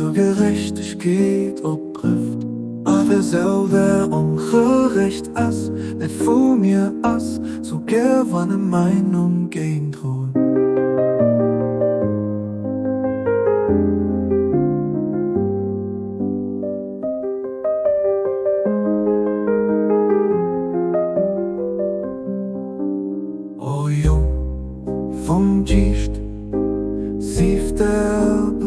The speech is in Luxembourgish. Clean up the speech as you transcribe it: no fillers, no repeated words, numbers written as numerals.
Zur Gerechtegkeet oprifft. A wer selwer ongerecht ass, net vu mir ass, souguer wann e mäin Numm géing droen. O Jong vum Geescht, sief der.